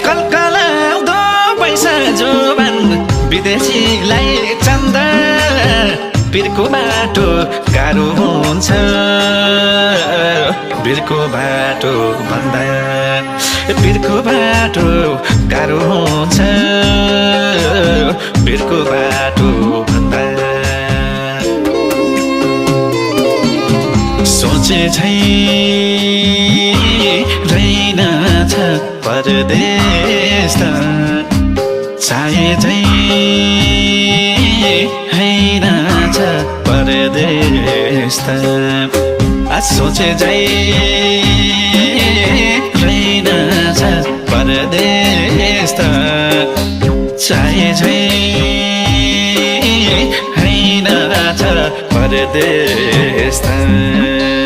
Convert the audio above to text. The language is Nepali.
कलकलाउँदो पैसा जोबान विदेशीलाई चन्दा बिर्को बाटो गाह्रो हुन्छ बिर्को बाटो भन्दा बिर्को बाटो गाह्रो हुन्छ बिर्को बाटो भन्दा सोचे झै रहेनछ परदेश त चाहे झै हैनछ परदेश त सोचे झै रहेनछ परदेश त चाहे झै हैनछ परदेश त